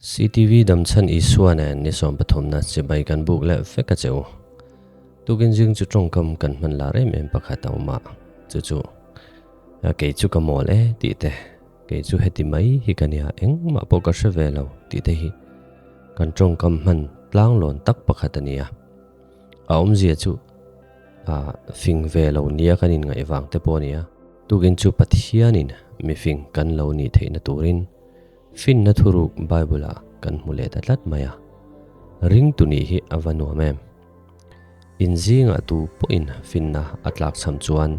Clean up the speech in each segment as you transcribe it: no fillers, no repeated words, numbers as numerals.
CTV Damchhan Isua nen ni sawmpathumna chibai kan buk leh vek a che u. Tukin zing chu tawngkam kan hman lar em em pakhat a awm a, chu chu kei chu ka mawl e tih te, kei chu heti mai hi ka nia engmah pawh ka hre ve lo tih te hi kan tawngkam hman tlanglawn tak pakhat a ni a. A awmzia chu fing ve lo nia kan inngaih vang te pawh a ni a. Tukin chu Pathianin mifing kan lo nih theihna turin Finna thuruk Bible-ah kan hmu leh ta tlat mai a, ringtu nih hi a va nuam em? In zingah tu pawhin finna a tlak cham chuan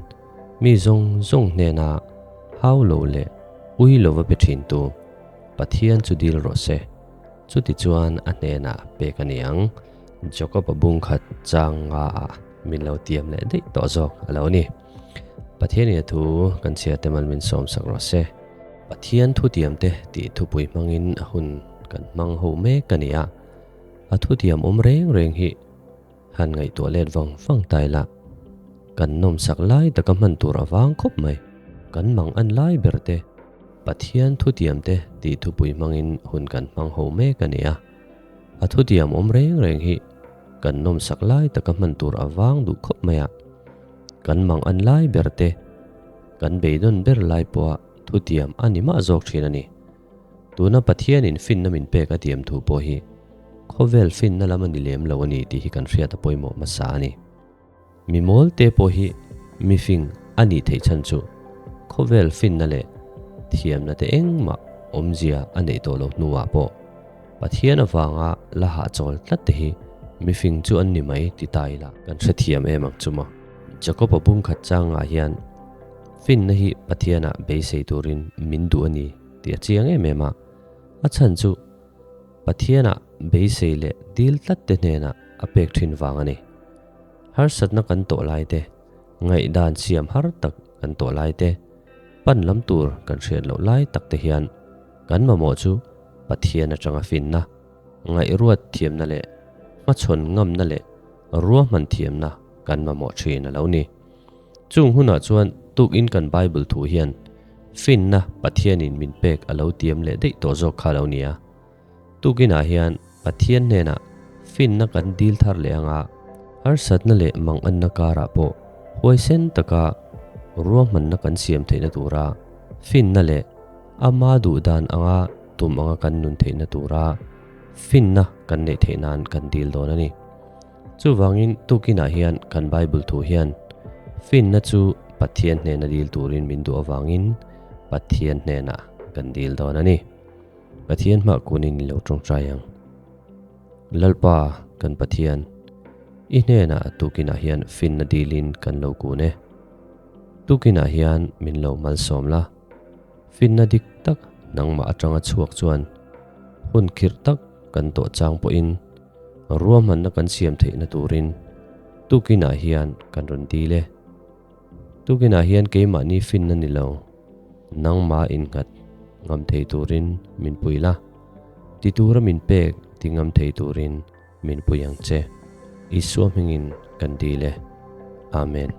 mi zawng zawng hnena hau lo leh ui lova pe thintu Pathian chu dil rawh se, chuti chuan a hnenah pek a ni ang. Jakob-a bungkhat chang ngaah min lo tiam leh daih tawh zawk a lo ni. Pathianin a thu kan chhiar te mal min sawmsak rawh se. Pathian thutiamte tih thupui hmangin a hun kan hmang ho mek a ni a, a thutiam awm reng reng hi han ngaihtuah let vang vang ta ila, kan nawmsak lai taka hman tur a vang khawp mai. Kan mang an lai ber te Pathian thutiamte tih thupui hmangin hun kan hmang ho mek a ni a, a thutiam awm reng reng hi kan nawmsak lai taka hman tur a vang duh khawp mai a, kan mang an lai ber te Kan beidawn ber lai pawha thutiam a ni mah zawk thin a ni. Tuna Pathianin finna min pek a tiam thu pawh hi khawvel finna lam a ni lem lo a ni tih hi kan hriat a pawimawh hmasa a ni. Mi mawl te pawh hi mi fing a nih theih chhan chu khawvel finna leh thiamna te engmah awmzia a neih tawh loh hnuah pawh Pathian avanga la hahchawl tlat te hi mi fing chu an ni mai ti ta ila kan hrethiam em ang chu maw. Jakob-a bungkhat changah hian finna hi Pathianah beisei turin min duh a ni tih a chiang em em a. A chhan chu Pathianah beisei leh dil tlat te hnenah a pek thin vang a ni. Harsatna kan tawh lai te, ngaihdan siam har tak kan tawh lai te, pan lam tur kan hriat loh lai tak te hian kan mamawh chu Pathian atanga finna, ngaihruat thiamna leh hmachhawn ngamna leh ruahman thiamna kan mamawh thin a lo ni. Chung hunah chuan tukin kan Bible thu hian finna Pathianin min pek a lo tiam leh daih tawh zawk kha a lo ni a. Tukinah hian Pathian hnenah finna kan dil thar leh anga harsatna leh manganna karah pawh huaisen taka ruahmanna kan siam theihna tura finna leh ama duhdan anga tum anga kan nun theihna tura finna kan neih theih nan kan dil dawn a ni. Chuvangin tukinah hian kan Bible thu hian finna chu Pathian hnena dil turin min duh avangin Pathian hnenah kan dil dawn a ni. Pathian hmah kunin i lo tawngtai ang. Lalpa kan Pathian, i hnenah tukinah hian finna dilin kan lo kun e. Tukinah hian min lo malsawm la. Finna dik tak nangmah atanga chhuak chuan hun khirh tak kan tawh chang pawhin ruahmanna kan siam theihna turin tukinah hian kan rawn dil e. Tukinah hian keimahni finna ni lo, nangmah innghat ngam thei turin min pui la, ti tura min pek ti ngam thei turin min pui ang che. Isua hmingin kan dil e. Amen.